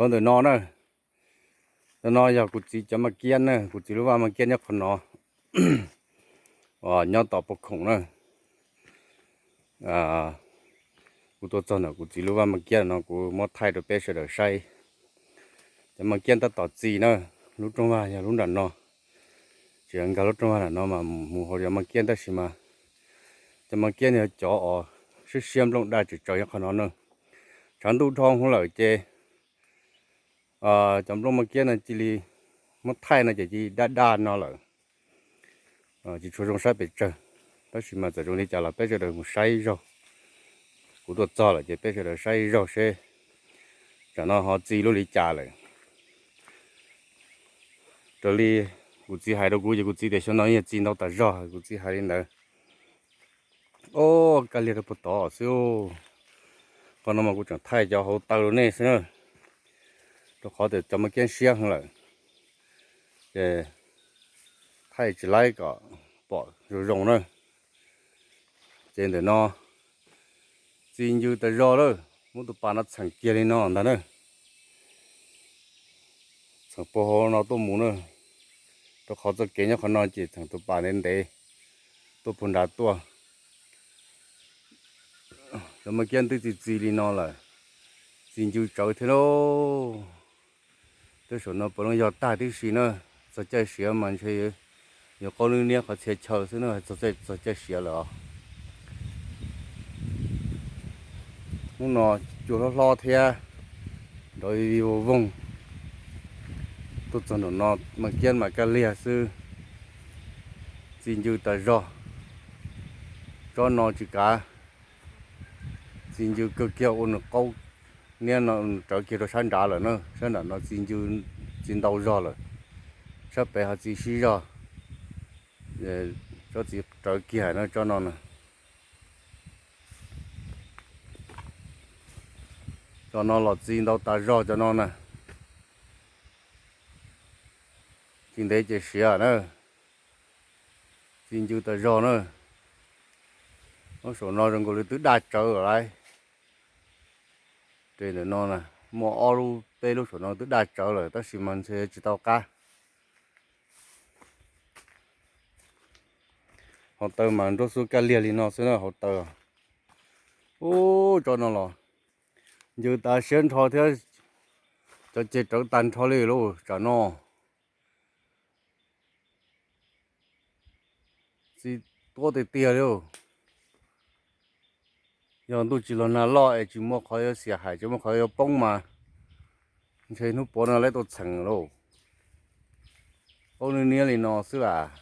Ntawm no na, ntawm no yog kuv txiv cov mas kiab na, kuv txiv lub vaj mas kiab nyob qhov no, nyob tom pov khoom na. Kuv tuaj txog ntawm kuv txiv lub vaj mas kiab no kuv muab thaij rau peb sawv daws saib. Cov mas kiab tab tom txi na, lub rooj vag yog lub nram no, tsis nkag lub rooj vag nram no mas mus hauv cov mas kiab tab sis mas cov mas kiab no yog cov uas siab siab nplooj daj tsawv tsawv nyob qhov no na. Tshav ntuj dhau hwv lawm ces cov nplooj mas kiab no cia li muab thaij no ces cia li daj daj no lawm, tsis tshua zoo saib pes tsawg. Tab sis mas txawm zoo li cas los peb sawv daws mus saib zaug. Kuv tuaj txog lawm ces peb sawv daws saib zaug seb tsam no ho txi lub li cas lawm. Raws li kuv txiv hais rau kuv ces kuv txiv tias xyoo no yog txi ntau tas zog, kuv txiv hais li ntawd. Ob, kab liag rau puag tod xwb. Qhov no mas kuv tseem thaij cov hauv taw rau nej xwb na, rau qhov tias cov mas kiab siab heev lawm ces thaij tsis laib kom pom zoo zoo na. Ces ntawm no txi ncw tas zog lawm, muab tus pas no txheem kiag li no ntag na. Txheem puag hauv no tuaj mus na, rau qhov txoj kev nyob qhov no ces txheem tus pas ntev ntev tuaj puag nrad tuaj. Cov mas kiab twb txi txi li no lawm, txi ncw tsawv thiab lauj. Twb saum no puav leej yog tag tib si na, txog caij siav mas ntshe yuav qaub nwb niab qhov txhia chaw xwb na, txog caij siav lawm os. Hnub no cua hlob hlob thiab, nrov vij vij voog voog. Tuaj txog nram no mas kiab mas kab liag xwb, txi ncw tas zog. Tsob no tsis kav, txi ncw kawg kiag ua nws qaub niab no rawv kiag rau sab nrad lawm na, sab nram no txi ncw txi ntau zog lawm, sab pem ho txi sib zog. Tsob txiv rawv kiag na tsob no na. Cov no los txi ntau tas zog cov no na. Tsis ntev ces siav na, txi ncw tas zog na. Lub saum no zoo nkaus li twb daj tsawv lawm lauj. Ces ntawm no muaj ob lub peb lub saum no twb daj tsawv lawm tab sis mas ntshe tsis tau qab. Hauv taw mas nruab xub kaj liag li no xwb na hauv taw. Ub, tsob no los ncw tas siab nrho thiab, cov ceg rawv tag nrho li lauj tsam no. Txi tuab tiag tiag li. Yog ntuj tsis los nag loj es tsis muaj qhov yuav xiam hais tsis muaj qhov yuav poob mas ntshe hnub puav no lawv tuaj txheem lauj. Qaub nwb niab li no xwb las.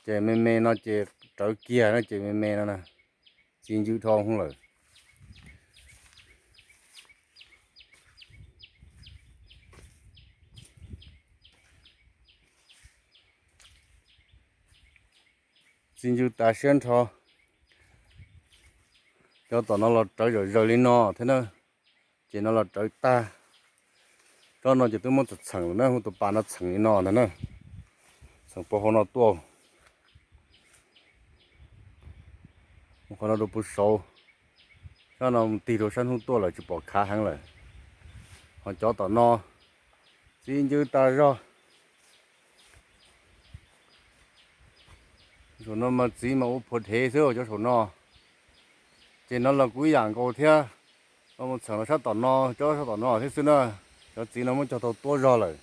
Ces me me no ces rawv kiag no ces me me no na, txi ncw dhau hwv lawm. Txi ncw tas siab nrho. Cov tom no los rawv zom zaws li no thiab na, ces no los rawv tag. Tsob no ces twb muab txheem txheem lawm na, muab tus pas no txheem li no ntag na. Txheem puag hauv no tuaj, mus qhov no rau puag saud, sab no mus tig rau sab hnub tuaj lawm tsis pom khav heev lawm. Ho cov tom no txi ncw tas zog. Saum no mas txiv mas ua phuav dhev xwb cov saum no. Ces no los kuj ib yam nkaus thiab, los mus txheem los sab tom no, cov sab tom no thiab xwb na. Cov txiv no muab cog tau tuab zog lawm.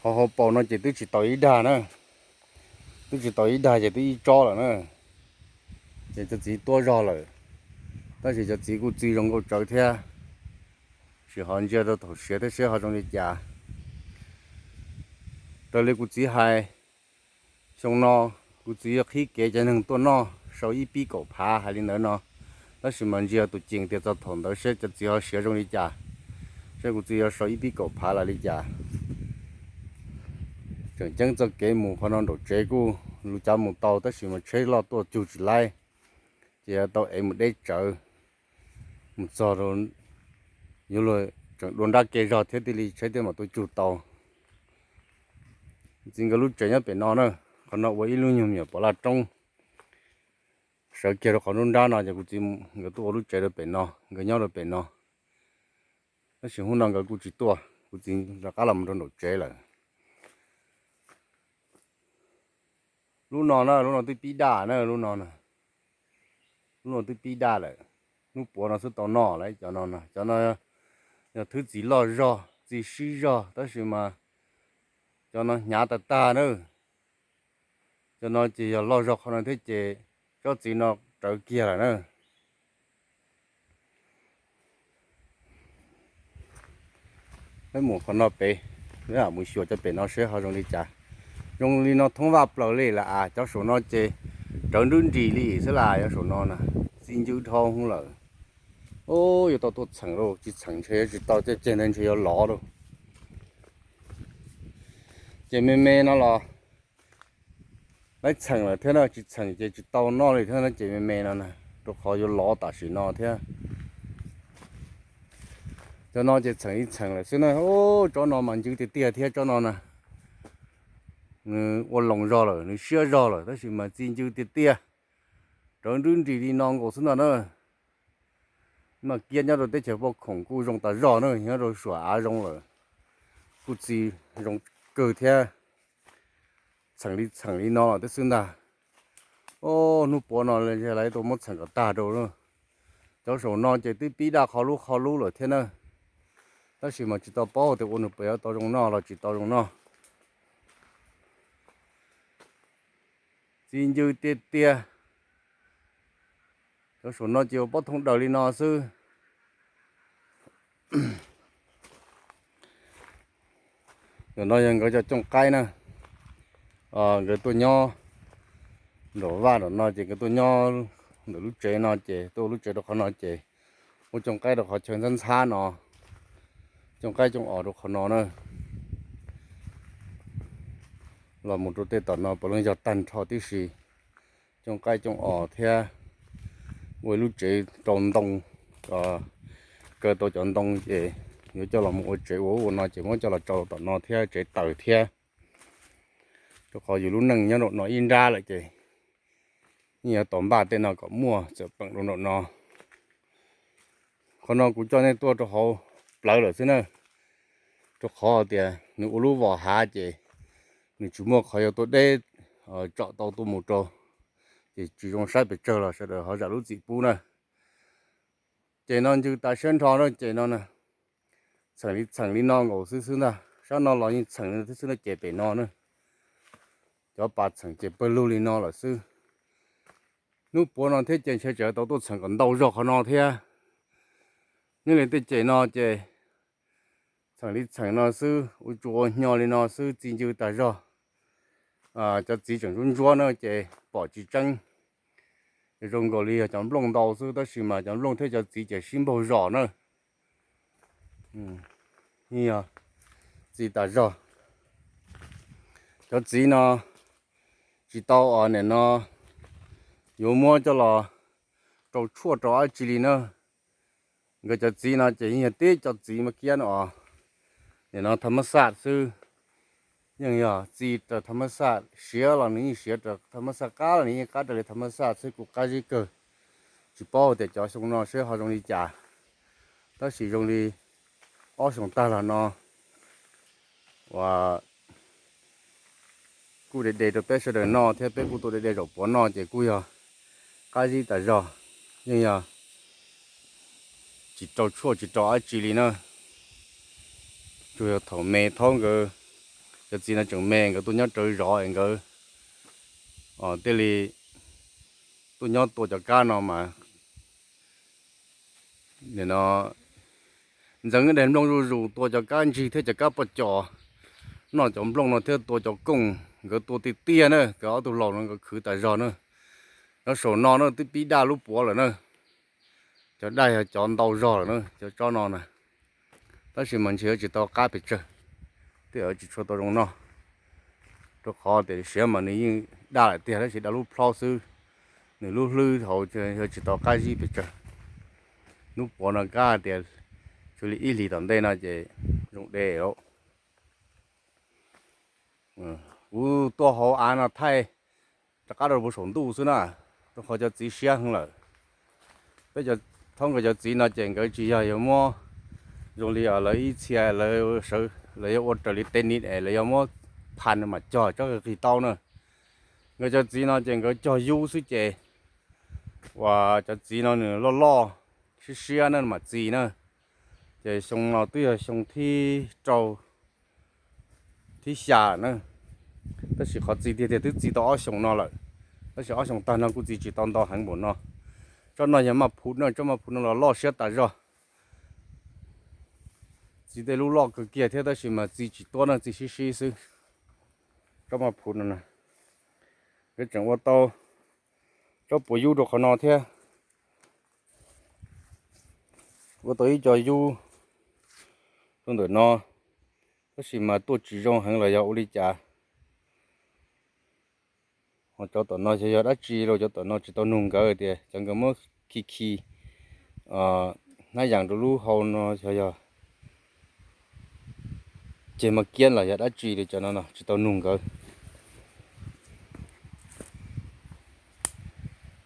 Ho hauv paus no ces twb tsis tau ib dag na, twb tsis tau ib dag ces twb ib tsob lawm na. Ces cov txiv tuab zog lawm, tab sis cov txiv kuj txi zoo nkauj tsawv thiab, tab sis ho ntsia rau thaum siav thiab seb ho zoo li cas. Raws li kuv txiv hais, xyoo no kuv txiv yuav qhib kev cov neeg tuaj noj sau ib pib kaum phav hais li ntawd no, tab sis mas ntsia tus ceem tias txog thaum ntawd seb cov txiv ho siav zoo li cas, seb kuv txiv yuav sau ib pib kaum phav los li cas. Tseem ceeb txoj kev mus qhov no nraum tsev kuj lus cav mus tau tab sis mas tsheb loj tuaj cug tsis laib, ces yuav tau ev mus deb tsawv. Mus txog rau yuav luag tseem dua nrab ke zog thiab thiaj li tsheb thiaj mam tuaj cug tau. Txiv nkawd lub tsev nyob pem no na, qhov no ua ib lub nyuag me nyuam pov laj roob. rawv kiag rau qhov nruab nrab no ces kuv txiv nkawd tuaj ua lub tsev rau pem no, nkawd nyob rau pem no. Tab sis hnub no nkawd kuj tsis tuaj, kuv txiv rov qab los rau nraum tsev lawm. Lub no na, lub no twb pib daj na, lub no, lub no twb pib daj lawm. Hnub puav no xwb tau noj lawm cov no na. Cov no yog thwb txiv loj zog, txiv sib zog, tab sis mas cov no hnyav tag tag na. Cov no ces yog loj zog qhov no thiab ces tsob txiv no rawv kiag lawm na. Peb mus qhov no pem, peb mus xyuas cov pem no seb ho zoo li cas. Zoo li no thoob vaj plaws li lawm as, cov saum no ces rawv nrub nris li xwb las, cov saum no na, txi ncw dhau lawm. Yuav tau tuaj txheem lauj, tsis txheem ntshe yuav tsis tau, tej ceg ntawd ntshe yuav lov lauj. Ces me me no los lawv txheem lawm thiab na, tsis txheem ces tsis tau noj li thiab na, ces me me no na, rau qhov yuav lov tam sim no thiab. Cov no ces txheem li txheem lawm xwb na. Tsob no mas ncw tiag tiag thiab, tsob no na, nws ua loos zog lawm, nws siab zog lawm, tab sis mas txi ncw tiag tiag, rawv nrub nris li no nkaus xwb ntag na. Mas kiab nyob rau teb chaws Paj Khoom kuj zoo tas zog na, nyob rau suam av zoo lawm, kuj txi zoo kawg thiab. Txheem li txheem li no lawm thiab xwb ntag. Hnub puav no lawv tuaj muab txheem kom tag rau. Cov saum no ces twb pib daj qhov lub qhov lub lawm thiab na, tab sis mas tsis tau paub tias ua nws puas yuav tau zoo noj los tsis tau zoo noj. Txi ncw tiag tiag. Cov saum no ces ua pob thooj daws li no xwb. Ntawm no yog nkawd cov cooj qaib na, nkawd tuaj nyob nraum vaj nraum no ces nkawd tuaj nyob ntawm lub tsev no ces tuaj ua lub tsev rau qhov no ces muab cooj qaib rau qhov chaw ntxhab ntxhab no, cooj qaib cooj os rau qhov no na. Los mus rau tej tom no puav leej yog tag nrho tib si, cooj qaib cooj os thiab ua lub tsev rau ntoo, kaw tau cov ntoo ces yuav coj los mus ua tsev ua ub ua no ces muab coj los rau tom no thiab tsev taws thiab. Rau qhov yus lub neej nyob rau no ib nrab lawm ces yeej yuav tau npaj tej no kom muaj txawm peem rau nraum no. Qhov no kuv coj nej tuaj rau hauv plawv lawm xwb na, rau qhov tias nws ua lub vos hav ces nws tsis muaj qhov yuav tuaj deb tsom tau tuaj mus rau, ces tsis zoo saib pes tsawg los sawv daws ho zam lub txim pub na. Ces no ncw tas siab nrho na, ces no txheem li txheem li no nkaus xwb xwb ntag, sab no los yeej txheem li xwb xwb na, ces pem no na cov pas txheem ces pawg lug li no lawm xwb. Hnub puav no thiab ces ntshe tseem tau tuaj txheem kom ntau zog qhov no thiab. Nyob li tej ces no ces txheem li txheem no xwb, ua tsuas ua hnyo li no xwb, txi ncw tas zog. Cov txiv tseem ntsuab ntsuab na ces pom tsis tseeb. Ces zoo nkaus li yog cov nplooj ntau xwb, tab sis mas cov nplooj thiab cov txiv ces sib npaug zos na. Txi tas zog. Cov txiv no tsis tau os, nim no yuav muab coj los rau tshuaj rau dab tsi li na. Nkawd cov txiv no ces yeej yog tib cov txiv mas kiab no os, nim no tham mab xaj xwb. Yeej yog txi raws tham mab xaj, siav los nws yeej siav raws tham mab xaj, qab los nws yeej qab raws li tham mab xaj xwb, kuj qab zib kawg. Tsis paub tias cov xyoo no seb ho zoo li cas, tab sis zoo li ob xyoos tag los no uas kuj de de rau peb sawv daws noj thiab peb kuj tuaj de de zaum puav noj ces kuj yog qab zib tas zog, yeej yog tsis rau tshuaj tsis rau dab tsi li na. Tsuas yog thaum me thaum nkawd, cov txiv no tseem me nkawd tuaj nyob rawv zov es nkawd thiaj li tuaj nyob tua cov kab no mas, nim no ntxeev daim nplooj zuj zus tua cov kab ntsig thiab cov kab poj cos, noj cov nplooj no thiab tua cov kooj, nkawd tua tiag tiag na, nkawd ob tug laus no nkawd khwv tas zog na. Cov saum no na twb pib daj lub puav lawm na, cov daj yog cov ntau zog lawm na cov tsob no na, tab sis mas ntshe yuav tsis tau qab pes tsawg, twb yuav tsis tshua tau zoo noj, rau qhov tias siav mas nws yeej daj lawm tiag tab sis daj lub plhob xwb, nws lub hlwb hauv yuav tsis tau qab zib pes tsawg. Hnub puav no kab tias tshuav li ib hlis tom ntej no ces zoo de lawm. Kuv tuaj hauv av no thaij rov qab rau puag saum ntuj xwb na. rau qhov cov txiv siab heev lawm. Peb cov, thaum nkawd cov txiv no ces nkawd tsis yog yuav muab zoo li lawv ib txhia lawv yuav ua raws li tenis es lawv yuav muab phas mam cog tsob qig tau na. Nkawd cov txiv no ces nkawd cog yub xwb ces uas cov txiv no nws loj loj siab siab na mam txi na. Ces xyoo no twb yog xyoo thib rau thib xya na, tab sis qhov txi tiag tiag twb txi tau ob xyoos no lawm, tab sis ob xyoos tag no kuj txi tsis tau ntau heev npaum no. Tsob no yog maj phuv na, tsob maj phuv no los loj siab tas zog. Txi tej lub loj kawg kiag thiab tab sis mas txi tsis tuab na, txi sib sib xwb. Tsob maj phuv no na, nkawd tseem ua tau tsob puas yub rau qhov no thiab, ua tau ib co yub rau ntawm no, tab sis mas tuaj tsis zoo heev los yog ua li cas. Ho cov tom no xyov yog dab tsi los cov tom no tsis tau nug nkawd tias cov nkawd muab khi khi hnab yas rau lub hau no xyov yog ceg maj kiab los yog dab tsi li, cov no no tsis tau nug nkawd.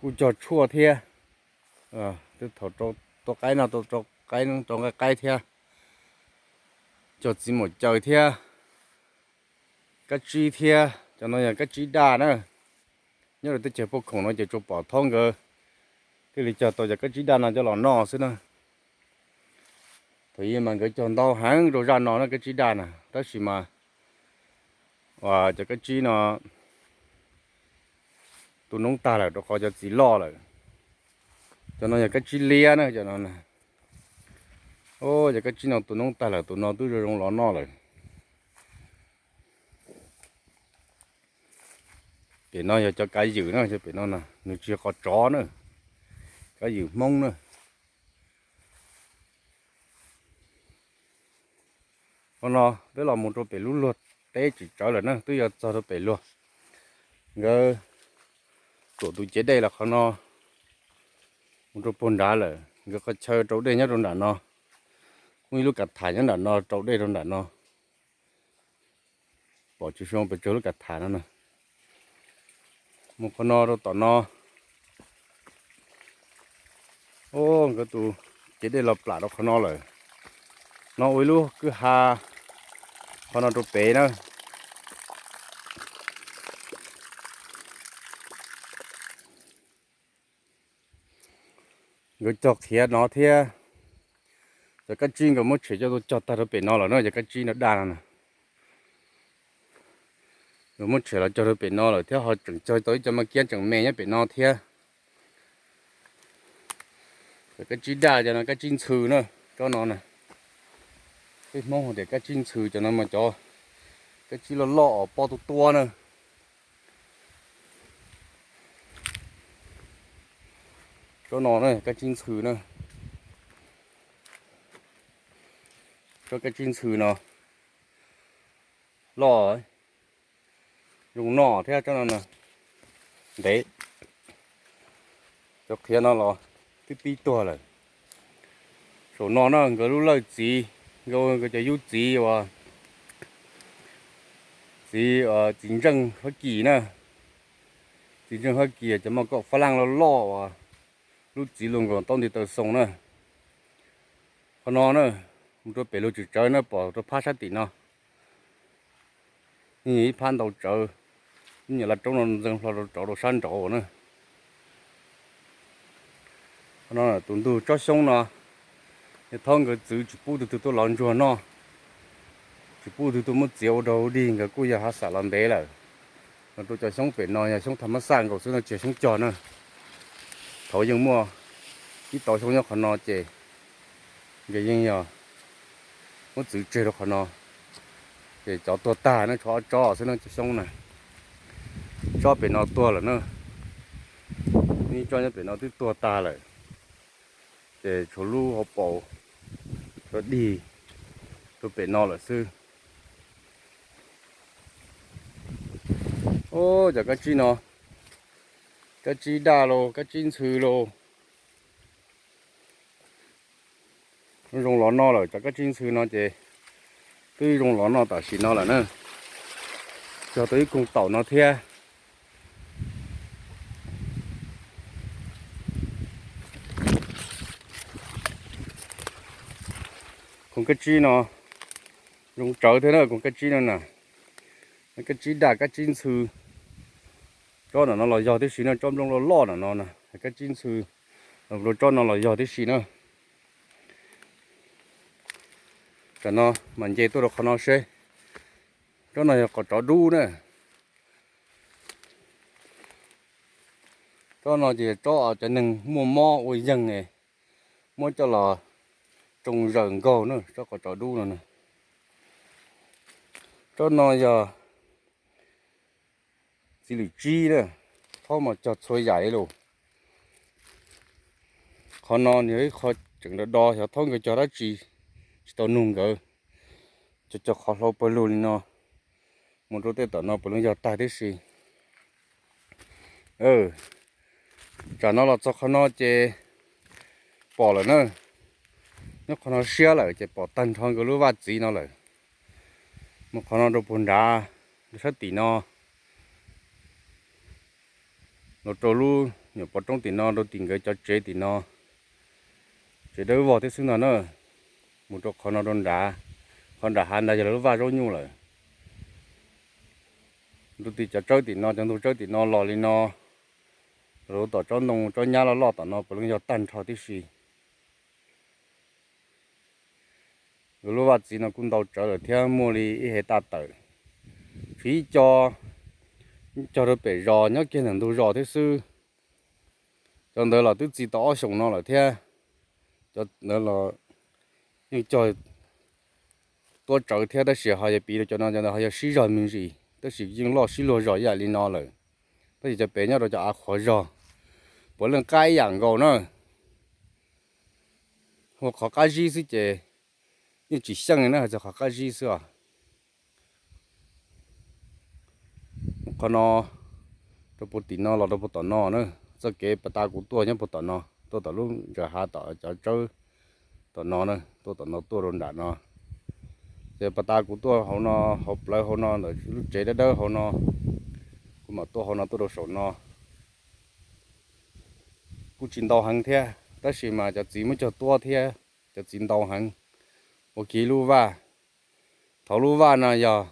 Kuj cog tshuaj thiab, thaum tua qaib no tua rau qaib, rau nqaij qaib thiab, cog txiv maum caws thiab, kab tsib thiab, cov no yog kab tsib daj na. Nyob rau teb chaws pob khoom no ces tsuas pom thaum nkawd thiaj li cog tau cov kab tsib daj no coj los noj xwb na. Thaum ub mas nkawd cog ntau heev rau zaj no na kab tsib daj na, tab sis mas cov kab tsib no tu noob tag lawm rau qhov cov txiv loj lawm. Cov no yog kab tsib liab na, cov no, cov kab tsib no tu noob tag lawm, tus no twb zoo zoo los noj lawm. Pem no yog cov kav ywm na, pem no nws tsis yog qos tsov na, kav ywm Hmoob na. Qhov no peb los mus rau pem lub luag teb tsis tsawv lawm na, twb yuav txog rau pem luag. Nkawd tuam tus cev dej los qhov no mus rau puag nrad lawm, nkawd qhov chaw rau dej nyob rau nram no, muaj ib lub kav tham nyob nram no rau dej rau nram no. Pom tsis zoo pes tsawg lub kav tham no na. Mus qhov no rau tom no, nkawd tus cev dej los plam rau qhov no lawm. No ua ib lub kwj ha qhov no rau pem na. Nkawd cog qhiav no thiab. Cov kab tsib nkawd muab tshem coj tuaj cog tag rau pem no lawm na, cov kab tsib no daj no na. Nkawd muab tshem los cog rau pem no lawm thiab ho tseem cog tau ib co maj kiab tseem me nyob pem no thiab. Cov kab tsib daj cov no kab tsib ntxhw na, tsob no na. Peb Hmoob hu tias kab tsib ntxhw, cov no mas cov kab tsib loj loj os, pob tuab tuab na. Tsob no na kab tsib ntxhw na. Tsob kab tsib ntxhw no loj, zoo noj thiab tsob no na. Ntev, cov qhiav no los twb pib tuag lawm. Saum no na nkawd lub lawj txiv, nkawd cov yub txiv uas txiv, txiv ntseej Fab Kis na. Txiv ntseej Fab Kis cov maj kaum fab laj loj loj uas lub txiv luag nkaus taub nti taw xoo na. Qhov no na, mus rau pem luag tsis tsawv na, pom rau phab sab tim no. Yeej yog ib phab ntau tsawv, ib nyuag laj roob no ntxeev hlo rau rauv rau sab nraud na. Qhov no tus ntug tsob xyoob no, yog thaum nkawd txwv tsis pub tus twg tuaj lov ntsuag noj, tsis pub tus twg tuaj muab txiav ua dog ua dig, nkawd kuj yog hav xam los ntev lawm. Los rau cov xyoob pem no yog xyoob tham mab xaj nkaus xwb no, tsis yog xyoob cog na. Thaum yeej muaj ib tauv xyoob nyob qhov no ces nkawd yeej yog muab txwv tseg rau qhov no, ces cov tuag tag na, tshuav ob tsob xwb na cov xyoob na. Tsob pem no tuag lawm na, ib tsob nyob pem no twb tuag tag lawm, ces tshuav lub hauv paus, tshuav dig rau pem no lawm xwb. Cov kab tsib no, kab tsib daj los kab tsib ntxhw los, zoo los noj lawm. Cov kab tsib ntxhw no ces twb zoo los noj tam sim no lawm na. Cog tau ib koog taum no thiab. Kab tsib no zoo tsawv thiab na, koog kab tsib no na, kab tsib daj kab tsib ntxhw. Tsob no no los yog tib si na, tsob nplooj loj loj no no na, kab tsib ntxhw, rau tsob no los yog tib si na. Tam no mam nce tuaj rau qhov no seb. Tsob no yog qos tsov dub na. Tsob no ces tsob cov neeg muaj mob ua yeeg, muab coj los tsoo zawm nkaug na, tsob qos tsov dub no na. Tsob no yog txiv lwm tsib na, thaub mas cog txhua yam li lus. Qhov no nws yog ib qho tseem do do, xyov thaub nkawd cog dab tsi, tsis tau nug nkawd. Cog cog qhov hlau pawg lug li no, mus rau tej tom no puav leej yog tag tib si. Tsam no los txog qhov no ces pom lawm na, nyob qhov no siab lawm ces pom tag nrho nkawd lub vaj txiv no lawm. Mus qhov no rau puag nrad, sab tim no, los rau lub nyuam pov roob tim no, rau tim nkawd cov tsev tim no, tsev dawb vog thiab xwb no na. Mus rau qhov no rau nrad, qhov nram hav ntawd yog lawv lub vaj zaub nyuj lawm. Rau tim cov tsawb tim no, cov ntug tsawb tim no los li no, rau tom tsob ntoo tsob nyab loj loj tom no puav leej yog tag nrho tib si. Nkawd lub vaj txiv no kuj ntau tsawv lawm thiab, muaj li ib hais taj tawm, tshuav ib co cog rau pem zos nyob kiag ntawm ntug zos thiab xwb. Cov ntawd los twb txi tau ob xyoos no lawm thiab. Cov ntawd los yeej cog tuab tsawv thiab, tab sis ho yog piv rau cov no, cov ntawd ho yog sib zog me ntsis, tab sis yeej loj sib luag zog ib yam li no lawm. Tab sis cov pem nyob rau cov av qhuav zog, puav leej qab ib yam nkaus na. Hu qhov qab zib xwb ces yeej tsis xyeej li na, hais txog qhov qab zib xwb os. Qhov no rau puag tim no los rau puag tom no na, txoj kev pas tas kuv tuaj nyob puag tom no, tuaj tom lub ntsaws hav tom cov tsawb tom no na, tuaj tom no tuaj rau nram no. Ces pas tas kuv tuaj hauv no, hauv plawv hauv no ntawm lub tsev dawb dawb hauv no, kuv mam tuaj hauv no tuaj rau saum no. Kuj tsis ntau heev thiab, tab sis mas cov txiv muab cog tuab thiab, cov txiv ntau heev, ua kiag lub vaj. Thaum lub vaj no yog,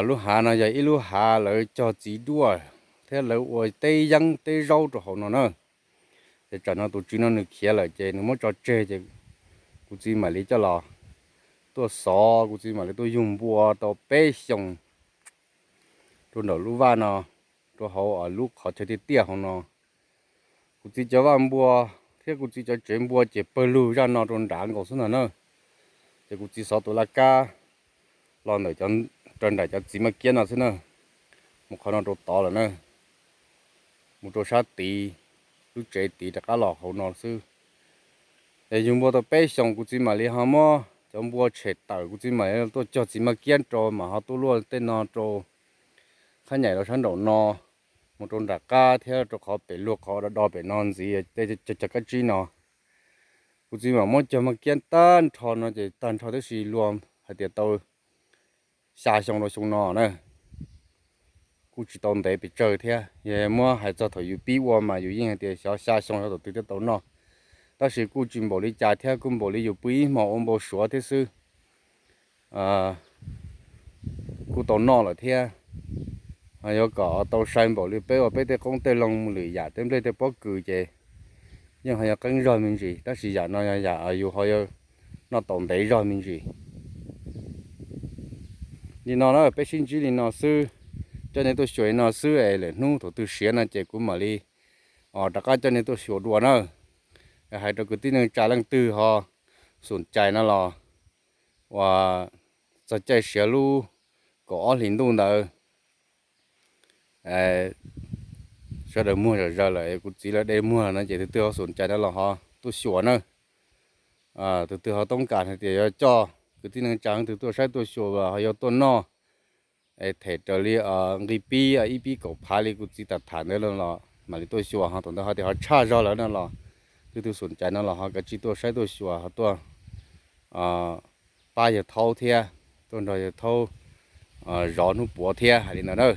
lub hav no yog ib lub hav lawv cog txiv duaj thiab lawv ua teb yeeb teb zaub rau hauv no na. Ces tsam no tus tswv no nws khiav lawm ces nws muab tso tseg ces kuv txiv mam li coj los tuaj xov, kuv txiv mam li tuaj yug npua tau peb xyoos rau nraum lub vaj no, rau hauv lub qhov chaw tiaj tiaj hauv no. Kuv txiv cov vaj npua thiab kuv txiv cov tsev npua ces pawg lug zaj no rau nrad nkaus xwb ntag na. Ces kuv txiv xov tus laj kab los ntawm, rau nram cov txiv maj kiab no xwb na, mus qhov no rau tod lawm na, mus rau sab tid, lub tsev tid rov qab los hauv no xwb. Es yug npua tau peb xyoos kuv txiv mam li ho muab cov npua tshem tawm, kuv txiv mam li tuaj cog txiv maj kiab rau mas ho tuaj luaj tej no rau qhab nyaim rau sab nraum no, mus rau nram qab thiab rau qhov pem luag qhov do do pem no ntxiv tej cog kab tsib no. Kuv txiv mam muab cog maj kiab tag nrho no ces tag nrho tib si luag hais tias tau xya xyoo rau xyoo no na. Kuj tsis tau ntev pes tsawg thiab, yog muab hais txog thaum yus pib ua mas yus yeej hais tias xyov xya xyoo xyov thaum twg thiaj tau noj. Tab sis kuj tsis npaum li cas thiab, kuj npaum li yus pw ib hmo ua npau suav thiab xwb. Kuj tau noj lawm thiab. Yuav kom tau sai npaum li peb ua peb tej qoob tej loo lwm yam tej nplej tej pob kws ces yeej ho yog qeeb zog me ntsis, tab sis yam no yog yam yus ho yuav noj tau ntev zog me ntsis. Li no na, peb sib ntsib li no xwb, coj nej tuaj xyuas li no xwb es lwm hnub thaum twg siav no ces kuv mam li rov qab coj nej tuaj xyuas dua na. Hais rau kwv tij neej tsa leej twg ho xum cais no los uas txog caij siav lub kaum ob hlis ntuj ntawd, sawv daws muag zom zaws lawm, kuv txiv lawv de muag lawm no ces tus twg ho xum cais no los ho tuaj xyuas na. Tus twg ho toob kas hais tias yuav coj kwv tij neej tsa leej twg tuaj saib tuaj xyuas ho yuav tuaj noj, es them raws li nqi pib ib pib kaum phav li kuv txiv tham tham ntawd los mam li tuaj xyuas, ho thaum ntawd ho tias ho tshaj zog lawm no los tus twg xum cais no los ho kav tsij tuaj saib tuaj xyuas ho tuaj pab yawg Thaub thiab, tuaj nrog yawg Thaub zov hnub puav thiab hais li ntawd na.